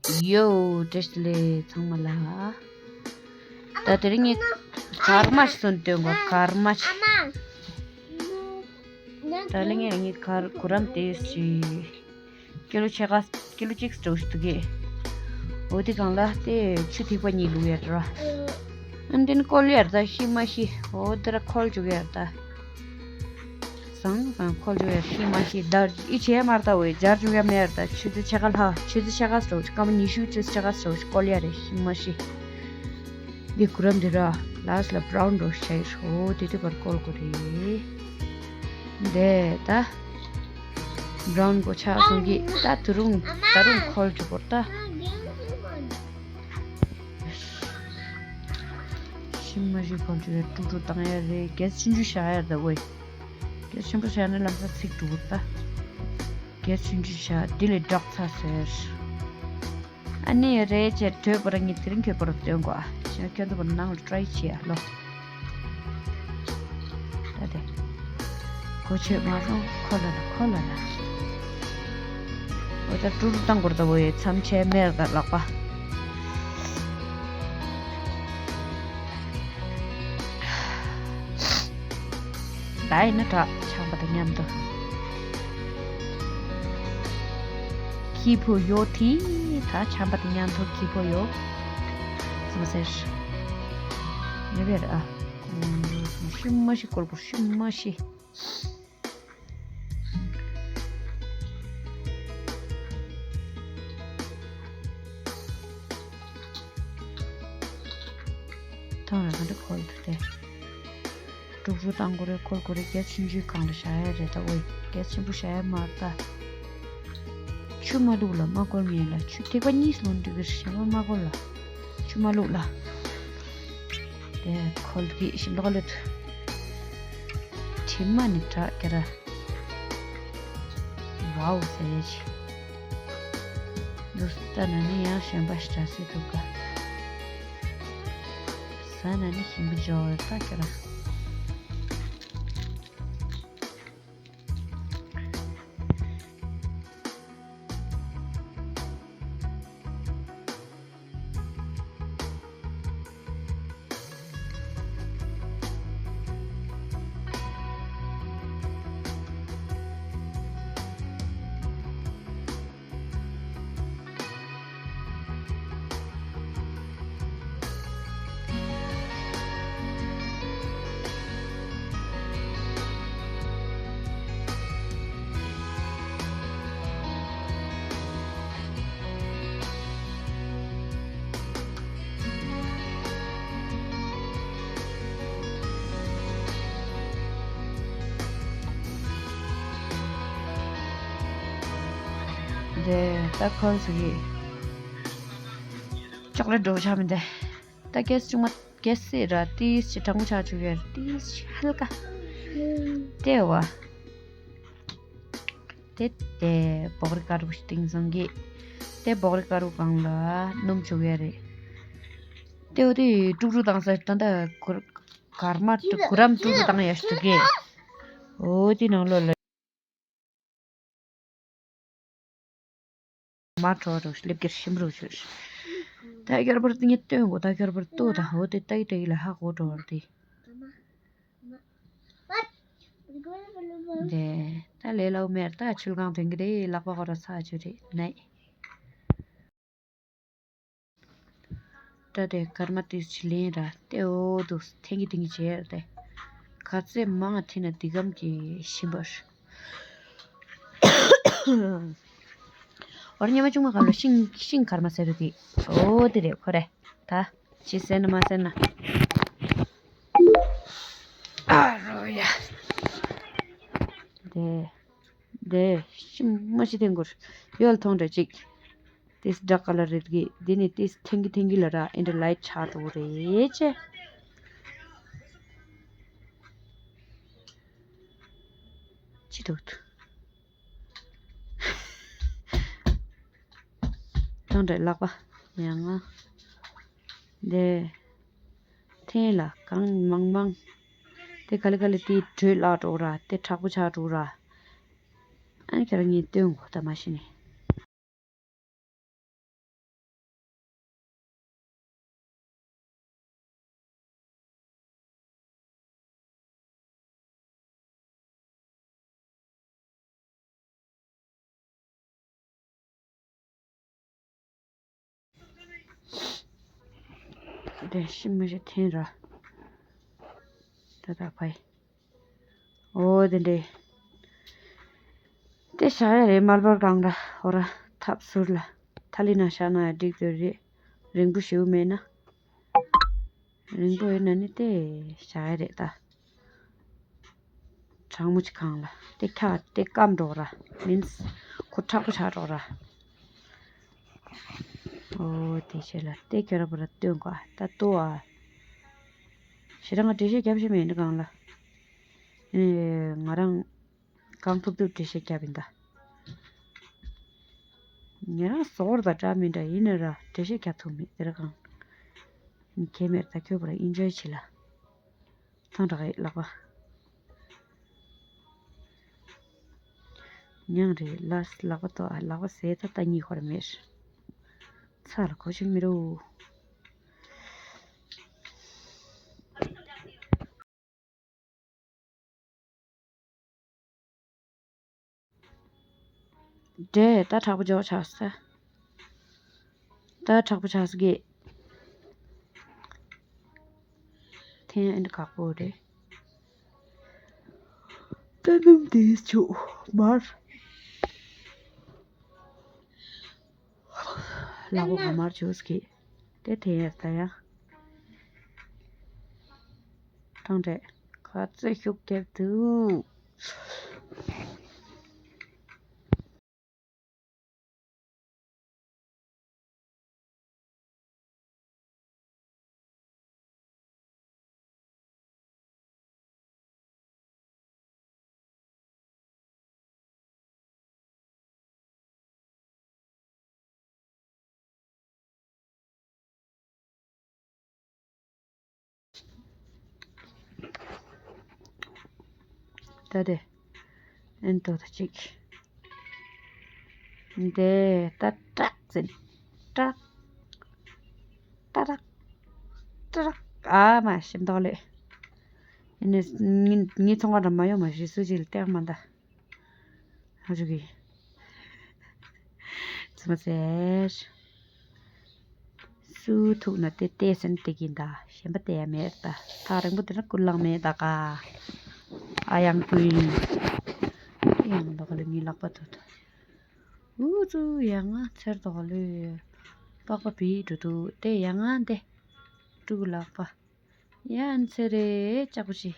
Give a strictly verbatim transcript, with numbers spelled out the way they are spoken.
ཡོ། བཀྲ་ཤིས་བདེ་ལེགས་ཚང་མ་ལ། ད་དེ་རིང་ངས་སྐར་མ་ཞིག་བཟོས་ནས་སྟོན་དགོས། སྐར་མ་ཞིག་ད་ལས་ངས་ངའི་གར་གུ་རམ་དེ་ཞིག་ཀི་ལོ་ཕྱེད་ཀ་ཀི་ལོ་གཅིག་འགྲོ་ཞིག་འདུག་གས། འོ་དེ་སྒང་ལ་དེ་ཆུ་ཐིགས་པ་གཉིས་བླུགས་ཡ་ར། ཨ་ནི་དེ་ནི་བསྐོལ་ཡ་ར། ད་ཤི་མ་ཤི། འོ་དེ་ར་འཁོལ་བཅུག་ཡ་ར་ད། བཟང་བཟང་འཁོལ་བཅུག་ཡ་ར། ཤི་མ་ཤི། ད་ཨི་བྱས་མ་ར་ད། འོ་སྦྱར་བཅུག་ཡ་མེད་ར་ད། ཆུ་ཚོད་ཕྱེད་ཀ་ལྷག་ཆུ་ཚོད་ཕྱེད་ཀ་འགྲོ་ཞིག་སྐར་མ་ཉི་ཤུ་ཆུ་ཚོད་ཕྱེད་ཀ་འགྲོ་ཞིག་བསྐོལ་ཡ་ར། ཤི་མ་ཤི། འདི་གུ་རམ་འདི་ར་ལཱསི་ལ་བྷ་རའུན་འདྲ་བོ་ཞིག་ཆགས་ཡོད་རེད། འོ་དེ་དུས་བར་བསྐོལ་དགོས་རེད། འདི་ད་བྷ་རའུན་གོ་ཆགས་སོང་གི། ད་དུ་རུང་ད་རུང་འཁོལ་བཅུག་དགོས་རེད་ད། ཤི་མ་ཤི་འཁོལ་བཅུག་ཡ། དཀྲུག་དཀྲུག་བཏང་ཡ་རེད། གལ་ཆུང་ཆུང་བཞག་ཡ་རེད་ད། འོ་གལ་ཆེན་པོ་བཞག་ན་ལམ་སང་ཚིག་འགྲོ་གི་རེད་ད། གལ་ཆུང་ཆུང་བཞག་འདི་ལས་དྲག་ཚར་ཟེར། ཨ་ནི་རེད་ཅེས་གྲོས་པོ་ར་ངས་དེ་རིང་ཁྱོད་པོ་ར་སྟོན་གོ་ཨ། ཞེས་ཁྱོད་ཚོ་པོ་ནང་ལ་ཊ་རའི་བྱེད་ཨ་ལོ། ད་དེ་གོ་ཆོད་མ་སོང་། ཁོ་ལ་ལ་ཁོ་ལ་ལ། འོ་ད་དཀྲུག་དཀྲུག་བཏང་དགོས་རེད་ད། འོ་ཡའི་མཚམས་ཆད་མེད་ར་ད་ལག་པ། ད་ཡིན་ན་དྲག་ཆམ་པ་དང་མཉམ་དུ། ཁྱི་ཕོ་ཡོ་ཐི། ད་ཆམ་པ་དང་མཉམ་དུ་ཁྱི་ཕོ་ཡོ། སུ་མ་ཟེར། ཉེ་བེར་ཨ། ཤི་མ་ཤི་བསྐོལ་དགོས། ཤི་མ་ཤི། ཐང་ར་ག་འདྲ་འཁོལ་འདུག་སྟེ། དཀྲུག་དཀྲུག་བཏང་དགོས་རེད། འཁོལ་དགོས་རེད། གལ་ཆུང་ཆུང་སྒང་ལ་བཞག་ཡ་རེད་ད། འོ་ཡ་གལ་ཆེན་པོ་བཞག་ཡ་མ་རེད་ད། ཆུ་མ་བླུགས་ལ་མ་བསྐོལ་ངེས་ལ། ཆུ་ཐིགས་པ་གཉིས་ལོན་འགྲིག་གི་རེད། གཞན་པ་མ་བསྐོལ་ལ། ཆུ་མ་བླུགས་ལ། དེ་འཁོལ་གྱི་ཞིམ་མདོག་ལོད། དྲི་མ་ནི་དྲག་ག་ར། ཝའོ་ཟེར་ཡས་ཅིག་འདུག་ལྟ་ན་ནི་ཡང་གཞན་པ་ཞིག་འདྲ་སེ་འདུག་ག་ཟ་ན་ནི་ཞིམ་པོ་འཇོག་འོས་ད་ག་ར། འདི་ད་ཁོ་ཟིག་གི་ཅོག་ལེ་འགྲོ་ཆ་མི་འདི། ད་གེ་སི་ཆུང་མ་གེ་སི་ར་ཏིས་ཅི་གྲང་མོ་ཆགས་བཅུག་ཡོད་རེད། ཏིས་ཅི་ཧལ་ཀ་ཏེ་བ། ཏེ་ཏེ་བོག་རི་དཀར་པོ་ཞིག་སྟེང་སང་གི་ཏེ་བོག་རི་དཀར་པོ་སྒང་ལ་སྣུམ་བཅུག་ཡོད་རེད། ཏེ་འོ་དེ་དཀྲུག་དཀྲུག་བཏང་ས་ད་ད་གུར་གར་མ་གུ་རམ་དཀྲུག་དཀྲུག་བཏང་ཡ་ཞིག་འདུག་གི་འོ་དེ་ནང་ལོགས་ལ། མ་འགྲོ་རུ་སླེབས་ཀྱི་ཞིམ་རུ་ཞུ། ད་ཁྱོད་པར་ཏི་ངས་སྟོན་གོ་ད་ཁྱོད་པར་ལྟོས་དང་འོ་དེ་ཏའི་ཏའི་ལ་ཧ་གོ་འགྲོ་བར་དེ། དེ་ད་ལས་ལའུ་མེར་ད་ཆུལ་གང་དེང་གི་རེད། ལག་པ་ཧོ་ར་ཚ་ཆུ་རེད་ནའི། ད་དེ་སྐར་མ་ཏིས་ཆི་ལེན་ར་ཏེ་འོ་དུ་ཐེང་གི་ཐེང་གི་བྱེད་ཡ་ར་ཏེ། ག་ཚེ་མང་ཐི་ན་དི་གམ་གྱི་ཤིམ་པར། འོར་ཉི་མ་ཆུང་མ་ག་ལོ་ཤིང་ཤིང་སྐར་མ་ཟེར་རུ་དི་འོ་དི་རེད་ཁོ་རེ་ད་ཅི་ཟེར་ན་མ་ཟེར་ན། ཨ་རོ་ཡ། དེ། དེ་ཤི་མ་ཤི་ཐེང་གུར་ཡོལ་ཐོང་འདྲ་ཅིག་དེ་སི་ཀ་ལ་རེད་གི་དེ་ནི་དེ་ཐེང་གི་ཐེང་གི་ལ་ར་ཨེ་འདྲ་ལའིཊ་ཆགས་འགྲོ་རེད་ཅེ། ཅི་འདུག་ཐོང་འདྲ་ལག་པ་ཡང་ང་དེ། ཐེན་ལ་གང་མང་མང་། དེ་ག་ལེ་ག་ལེ་དེ་དྲོད་བརླག་འགྲོ་ར་དེ་དྲག་པོ་ཆགས་འགྲོ་ར། ཨ་ནི་ཁྱེད་རང་ངས་སྟོན་གོ་ད་མ་གཞི་ནས། ཤི་མི་ཤི་འཐེན་ར། ད་ད་ཕའི། ཨོ་དེ་འདྲས། དེ་བཞག་ཡ་རེད། མལ་པར་གང་ར་ཨོ་ར་ཐབ་ཟུར་ལ་ཐ་ལི་ན་བཞག་ན་ཡང་འགྲིག་འདོད་རེད། རིང་པོ་ཞེ་པོ་མེད་ན། རིང་པོ་ཡོད་ན་ནི་དེ་བཞག་ཡ་རེད་ད། གྲང་མོ་ཅིག་གང་ལ་དེ་ཁ་དེ་སྐམ་འགྲོ་ར། མིན་ཁོ་མཁྲེགས་པོ་ཆགས་འགྲོ་ར། ཨོ་དེ་བྱས་ལ་དེ་ཁྱོད་ར་བུ་ར་སྟོན་གོ་ད་ལྟོ་ཨ། ཞེ་དྲག་ང་འགྲེལ་བཤད་རྒྱབ་ཤེས་མེད་འདི་གང་ལ། ཨེ་ང་རང་གང་ཐུབ་ཐུབ་འགྲེལ་བཤད་རྒྱབ་ཡིན་ད། ཉེ་རང་ཟོར་དང་འདྲ་མི་འདྲ་ཡིན་ན་ར་འགྲེལ་བཤད་རྒྱབ་ཐུབ་མེད་དེ་ར་གང་། ཁྱེད་མེད་ད་ཁྱོད་བུ་ར་ཨིན་ཇོའི་བྱེད་ལ། ཐང་དྲག་གི་ལག་པ། མྱང་རེད་ལ་ལག་པ་ཏོ་ཨ་ལག་པ་ཟས་ད་ལྟ་གཉིད་ཁོ་ར་མེད། ཚ་ལ་གོ་ཆེན་མི་རུ། འདྲེ་ད་དྲག་པོ་འཇོག་ཆགས་ས། ད་དྲག་པོ་ཆགས་ས་གི། ཐེན་ཨེ་འདྲ་ཁག་པོ་རེད། ད་ནམ་དེ་ཆུ་མར། ལག་པ་ག་མར་ཆུ་སྐྱེས། དེ་དེ་ཡར་ལྟ་ཡ། ཐང་འདྲེ། ཁ་རྩེ་ཤུགས་རྒྱབ་འདུག་ད་དེ། ཨེན་ཏོ་ད་ཅིག་འདི་ད་ཏྲག་ཟེར། ཏྲག་ཏྲག་ཏྲག་ཨ་མ་ཞིམ་མདོག་ལེ། ཨེ་ནས་ངི་ངི་ཚོང་ཁང་འགྲམ་མ་ཡོང་མ་ཞིག་སུ་ཅིག་ལ་སྟེགས་མ་འདའ། ཧ་ཅུ་གི། ཙི་མ་ཟེར། སུ་ཐུག་ན་དེ་ལྟས་ཟིན་དེ་གིན་ད་གཞན་པ་དེ་ཡང་མེད་ད། ཐག་རིང་པོ་དེ་ན་ཀུན་ལང་མེད་ད་ག་ཨ་ཡང་ཀུན། ཡང་ད་ག་ལ་ངའི་ལག་པ་ཐོད། འུ་ཙུ་ཡང་ང་ཚེར་ད་ག་ལོས། པགས་པ་བིས་འགྲོ་འདུག་དེ་ཡང་ང་འདེ། ཀྲུག་ལག་པ། ཡང་ཚེ་རེ་ལྕགས་པོ་ཆེ།